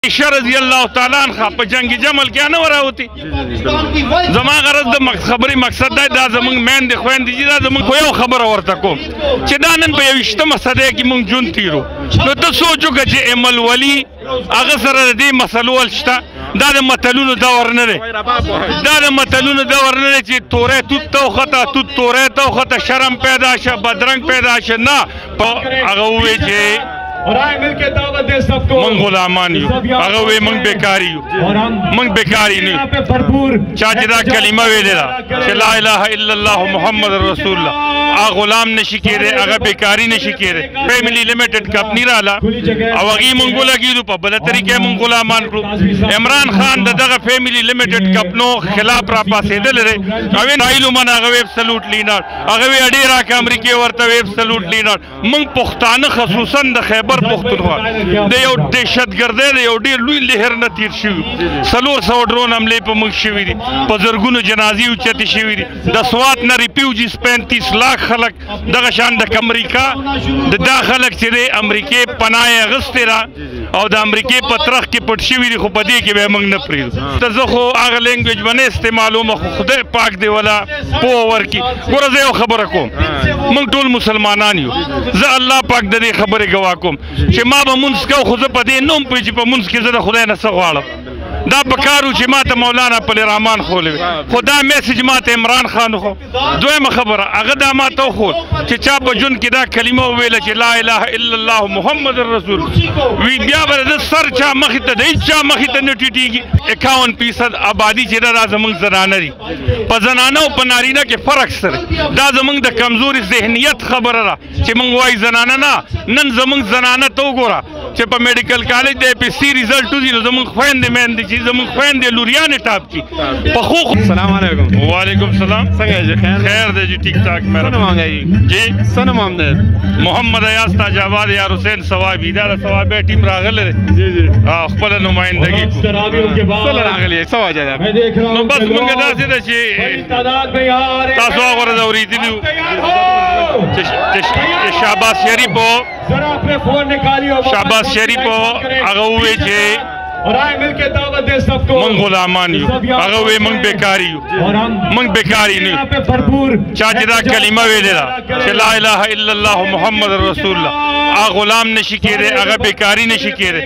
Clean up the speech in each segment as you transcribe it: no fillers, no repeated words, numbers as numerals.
عائشه رضی الله تعالی عنها په جنگ جمل کې نه وراوتی. زما غرض د خبرې مقصد دا دا زمونږ میندې خویندې چې دا زمونږ خو یو خبره ورته کوم چې دا نن په 21مه صدۍ کې مونږ ژوند تېرو، نو ته سوچ وکړه چې ایمل ولي هغه سره د دې مسلو حل شته. دا د متلونو دور نه دی، دا د متلونو دور نه دی چې توری توت ته وخته، توت توری ته وخته، شرم پیدا شه، بدرنګ پیدا شه. نه، په هغه ووایي چې مونږ غلامان یو، هغه وایي مونږ بېکاري یو، مونږ بېکاري نه یو. چا چې دا کلمه ویلې ده چې لا اله الا الله محمد رسول الله، هغه غلام نشي کېدی، هغه بېکاري نشي کېدی. فیملی لمیټډ کمپني راله او هغې مونږ ولګېدو، په بله طریقه مونږ غلامان کړو. عمران خان د دغه فیملی لمیټډ کمپنو خلاف را پاڅېدلی دی. او اسرائیل ومنه، هغه وایي ابسلوټلی ناټ، هغه وایي اډې راکړه امریکې ورته وایي ابسلوټلی ناټ. مونږ پښتانه خصوصا د خیبر پښتونخوا د یو دهشتګردۍ د یو ډېر لوی لهر نه تېر شوي. 400 ډرون حملې په موږ شوي دي، په زرګونو جنازې اوچتې شوي دي. د سوات نه ریفیوجیز 35 لاک خلک دغه شان د امریکا د دا خلک چې دی امریکې پناه یې اخیستې ده او د امریکې په ترخ کې پټ شوي دي، خو په دې کې به یې موږ نه پرېږدو. ته زه خو هغه لینګویج به نه استعمالوم، خو خدای پاک دې ولا پوهه ورکړي. ګوره زه یو خبره کوم، موږ ټول مسلمانان یو، زه الله پاک د دې خبرې ګواه کوم چې ما به مونځ کوو، خو زه په دې نه وم پوه چې په مونځ کې زه د خدای نه څه غواړم. دا په کار و چې ما ته مولانا پل رحمان ښولی وي، خو دا میسج ما ته عمران خان وښود. دویمه خبره هغه دا ما ته وښود چې چا په ژوند کې دا کلمه وویله چې لا اله الا الله محمد رسول وي، بیا به د سر چا مخې ته د هېڅ چا مخې ته نه ټیټېږي. 51% آبادي چې ده دا زموږ زنانه دي. په زنانه او په نارینه کې فرق سره دا زموږ د کمزوري ذهنیت خبره ده چې موږ وایي زنانه نه. نن زموږ زنانه ته وګوره چې په میډیکل کالج د ای پي سي ریزلټ وځي، نو زموږ خویندې میندې چې زموږ خویندې لوریانې ټاپ کړي په خو. السلام علیکم. وعلیکم السلام. څنګه یې؟ خیر خیر دی جی، ټیک ټاک. څه نوم دی جی؟ څه نوم دی؟ محمد ایاز تاج آباد یار حسین ثوابي، دا د ثوابي ټیم راغلی دی. جی جی، خپله نمایندګي کوو. څه له راغلی یې؟ څه وجه ده؟ نو بس موږ داسې ده چې تاسو هغه ورځ اورېدلي وو چې شهباز شریف شهباز شریف هغه ووایي چې مونږ غلامان یو، هغه وایي مونږ بېکاري یو، مونږ بېکاري نه یو. چا چې دا کلمه ویلې ده چې لا اله الا الله محمد رسول الله، هغه غلام نشي کېدی، هغه بېکاري نشي کېدی.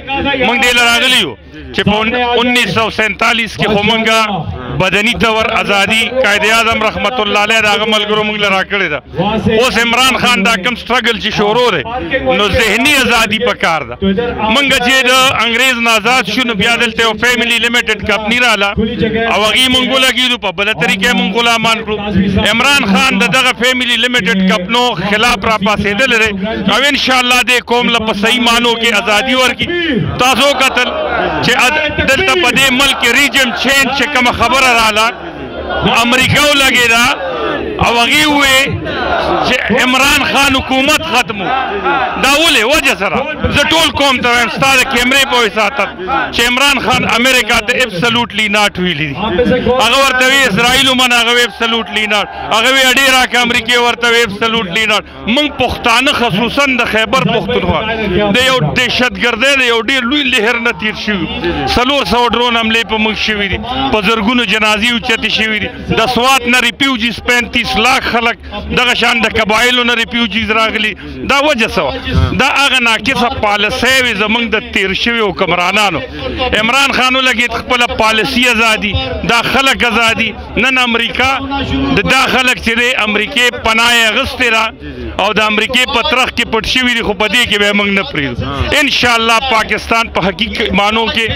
مونږ دې له راغلي یو چې په 1947 کې خو مونږ بدني طور ازادي قائد اعظم رحمت الله علیه د هغه ملګرو مونږ له راکړې ده. اوس عمران خان دا کم سټرګل چې شروع دی، نو ذهني ازادي پکار ده. مونږ چې د انګرېز نه ازاد شو، نو بیا دلته یو فیملی لمیټډ کمپني راله او هغې مونږ ولګېدو، په بله طریقه مونږ غلامان کړو. عمران خان د دغه فیملی لمیټډ کمپنو خلاف را پاڅېدلی دی او انشاءالله دې قوم له په صحیح معنو کې ازادي ورکړي. تاسو وکتل چې دلته په دې ملک کې ریجم چینج چې کومه خبره راله، نو امریکا ولګېده او هغې وویل چې عمران خان حکومت ختمو. دا ولې؟ وجه سره زه ټول قوم ته وایم، ستا د کیمرې په وساطت چې عمران خان امریکا ته ابسلوټلی ناټ ویلي دي. هغه ورته وایي اسرائیل ومنه، هغه وایي ابسلوټلی ناټ، هغه وایي اډې راکړه امریکې ورته وایي ابسلوټلی ناټ. موږ پښتانه خصوصا د خیبر پښتونخوا د یو دهشتګردۍ د یو ډېر لوی لهر نه تېر شوي. 400 ډرون حملې په موږ شوي دي، په زرګونو جنازې اوچتې شوي دي. د سوات نه ریفیوجیز 35 لاک خلک دغه شان د قبایلو نه ریفیوجیز راغلي. دا وجه څه وه؟ دا هغه ناقصه پالیسۍ وې زموږ د تېر شوي حکمرانانو. عمران خان ولګېد خپله پالیسي ازادي، دا خلک ازادي. نن امریکا د دا خلک چې دی امریکې پناه یې اخیستې ده او د امریکې په ترخ کې پټ شوي دي، خو په دې کې به یې موږ نه پرېږدو. انشاءالله پاکستان په حقیقي معنو کې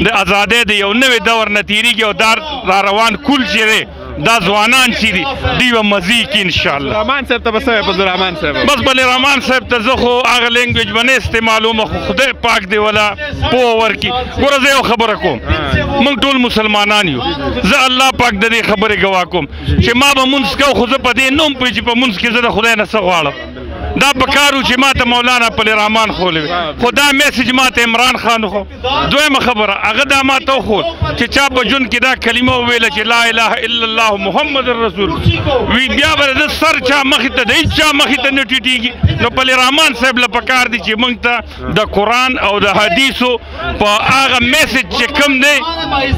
د ازادۍ د یو نوي دور نه تېرېږي او دا را روان کول چې دی دا ځوانان چې دي دوی به مزې کړي انشاءالله. رحمان صاحب ته به څه وایې؟ فضل الرحمان صاحب بس بل رحمان صاحب ته زه خو هغه لینګویج به نه استعمالوم، خو خدای پاک دې ولا پوهه ورکړي. ګوره زه یو خبره کوم، موږ ټول مسلمانان یو، زه الله پاک د دې خبرې ګواه کوم چې ما به مونځ کوو، خو زه په دې نه وم پوه چې په مونځ کې زه د خدای نه څه غواړم. دا پکارو چې ماته مولانا پل رحمان ښولی وي، خو دا message ماته عمران خان وښود. دویمه خبره هغه دا ماته وښود چې چا په ژوند کې دا کلمه وویله چې لا اله الا الله محمد رسول وي، بیا به د سر چا مخې ته د هېڅ چا مخې ته نه ټیټېږي. نو پل رحمان صاحب له پکار دي چې موږ ته د قرآن او د حدیثو په هغه message چې کوم دی،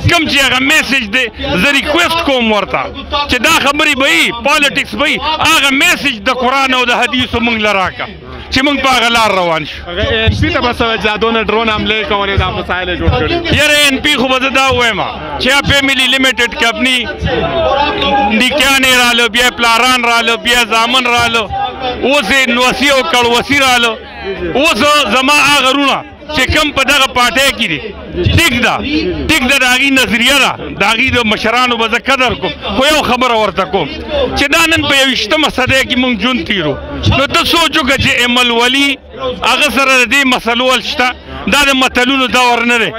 کوم چې هغه message دی، زه request کوم ورته چې دا خبرې به یي politics به یي، هغه message د قرآن او د حدیثو موږ له راکړه چې موږ په هغه لار روان شو. هغه اے این پي ته به څه وایې چې دا دونه ډرون حملې کولې، دا مسایل یې جوړ کړي؟ یاره اے این پي خو به زه دا ووایم چې فیملی لمیټډ کمپني نیکیان یې راله، بیا پلاران راله، بیا زامن راله، اوس یې نوسي او کړوسي راله. اوس زما هغه وروڼه چې کوم په دغه پارټۍ کې دي، ټیک ده، ټیک ده، د هغې نظریه ده، د هغې د مشرانو به زه قدر کوم، خو یو خبره ورته کوم چې دا نن په 21مه صدۍ کې موږ ژوند تېرو، نو ته سوچ وکړه چې ایمل ولي هغه سره د دې مسلو حل شته. دا د متلونو دور نه دی،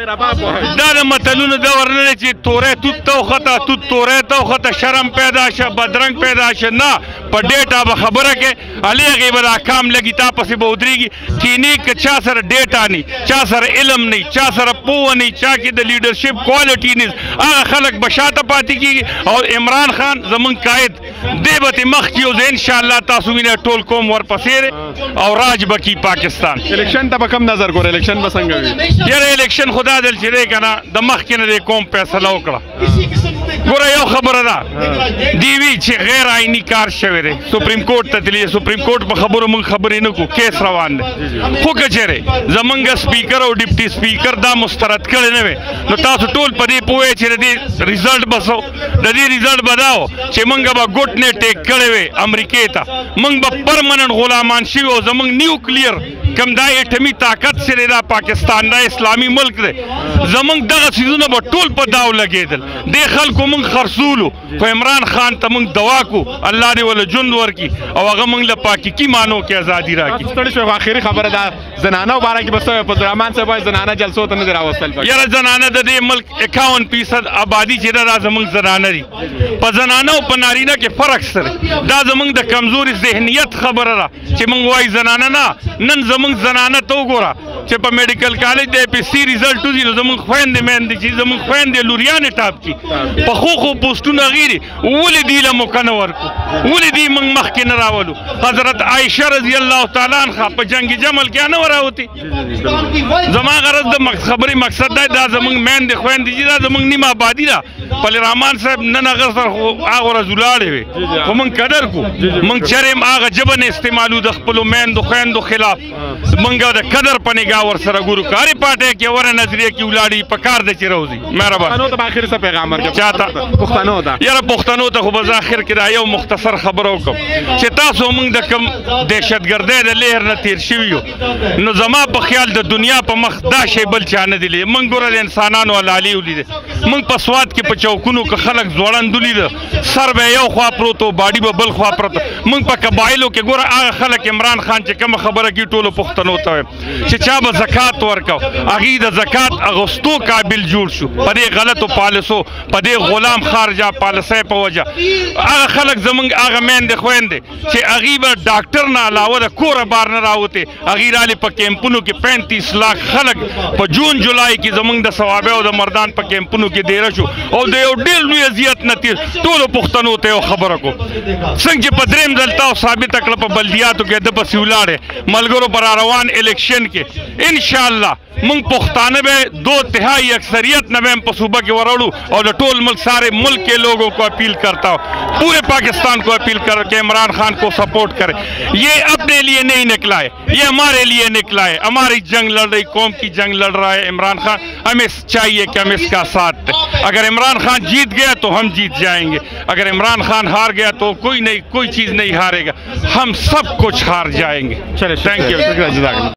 دا د متلونو دور نه دی چې توری توت ته وخته، توت توری ته وخته، شرم پیدا شه، بدرنګ پیدا شه. نه، په data به خبره کې هلې هغې به دا کام لګي، تا پسې به ودرېږي. کینې که چا سره data نی، چا سره علم نی، چا سره پوهه نی، چا کې د leadership quality نی، هغه خلک به شاته پاتې کېږي. او عمران خان زمونږ قاید دی به ترې مخکې یو، زه انشاءالله تاسو وینئ ټول قوم ورپسې دی او راج به کړي پاکستان. election ته به کوم نظر ګورې؟ election به څنګه وي؟ یاره election خو دا ځل چې دی که نه د مخکې نه دی قوم فیصله وکړه. ګوره یو خبره ده، دی وی چې غیر آئیني کار شوی دی، سپریم کورټ ته تللی، سپریم کورټ په خبرو موږ خبرې نه کوو، case روان دی. خو که چېرې زمونږ سپیکر او deputy speaker دا مسترد کړی نه وي، نو تاسو ټول په دې پوه چې د دې result به څه و؟ د دې result به دا و چې موږ به ګوټنې ټیک کړی وي امریکې ته، موږ به permanent غلامان شوي او زمونږ nuclear کوم دا اټمي طاقت چې دی دا پاکستان دا اسلامي ملک دی، زمونږ دغه څیزونه به ټول په داو لګېدل. دې خلکو موږ خرڅولو، خو عمران خان ته موږ دوا کو، الله دې وله ژوند ورکړي او هغه موږ له پاکیکي مانو کې ازادي راکړي. تاسو ستړي شوئ، خو اخري خبره ده زنانه باره کې به څه وایې؟ فضل الرحمان صاحب وایي زنانه جلسو ته نه دي راوستل پکې. یاره زنانه د دې ملک 51% آبادي چې ده دا زموږ زنانه دي. په زنانه او په نارینه کې فرق څه دی؟ دا زموږ د کمزوري ذهنیت خبره ده چې موږ وایي زنانه نه. نن زموږ زنانه ته وګوره چې په medical college د ای پي سي result وځي، نو زموږ خویندې میندې چې زموږ خویندې لوریانې top کړي، په ښو ښو پوسټونو هغې دي، ولې دوی له موقع نه ورکړو؟ ولې دوی موږ مخکې نه راولو؟ حضرت عایشه رضی الله تعالی عنها په جنګ جمل کې نه وراوتي. زما غرض د خبرې مقصد دا دا زموږ میندې خویندې چې دا زموږ نیمه آبادي ده. پل رحمان صاحب نن هغه سره خو هغه ورځ ولاړې وې، خو موږ قدر کو، موږ چېرې هم هغه ژبه نه استعمالو د خپلو میندو خویندو خلاف، موږ د قدر په نګاه ورسره ګورو. که هرې پارټۍ کې وره نظریه کې ولاړې په کار ده چې راوځي. مهربان. پښتنو ته به اخر څه پیغام ورکړې؟ چاته؟ پښتنو ته. یاره پښتنو ته خو به زه اخر کې دا یو مختصر خبره وکړم چې تاسو موږ د کوم دهشتګردۍ د لهر نه تېر شوي یو، نو زما په خیال د دنیا په مخ دا شی بل چا نه دی لیدلی. موږ ګوره د انسانانو حلالې ولیدې، موږ په سوات کې په چوکونو کې خلک ځوړند ولیده، سر به یو خوا پروت و، باډي به بل خوا پروت. موږ په قبایلو کې ګوره هغه خلک عمران خان چې کومه خبره کوي ټولو پښتنو ته وایم چې چا به زکات ورکاو، هغې د زکات اغوستو قابل جوړ شو په دې غلطو پالیسو، په دې غلام خارجه پالیسۍ په وجه. هغه خلک زمونږ هغه میندې خویندې چې هغې به ډاکټر نه علاوه د کوره بار نه راوتې، هغې رالې په کیمپونو کې 35 لاک خلک په جون جولای کې زمونږ د صوابۍ او د مردان په کیمپونو کې دیره شو او د یو ډېر لوی اذیت نه تېر. ټولو پښتنو ته یو خبره کوم، څنګه چې په دریم ځل تاسو ثابته کړه په بلدیاتو کې د پسې ولاړې ملګرو پر روان election کې انشاءالله موږ پښتانه به 2/3 اکثریت نه به هم په صوبه کې وراوړو او د ټول ملک سارے ملک کے لوگوں کو اپیل کرتا ہوں، پورے پاکستان کو اپیل کر کے عمران خان کو سپورٹ کرے۔ یہ اپنے لیے نہیں نکلا ہے، یہ ہمارے لیے نکلا ہے، ہماری جنگ لڑ رہی قوم کی جنگ لڑ رہا ہے عمران خان۔ ہمیں چاہیے کہ ہم اس کا ساتھ دیں۔ اگر عمران خان جیت گیا تو ہم جیت جائیں گے، اگر عمران خان ہار گیا تو کوئی نہیں، کوئی چیز نہیں ہارے گا، ہم سب کچھ ہار جائیں گے۔ چلیں، thank you. شکریہ، جزاک اللہ۔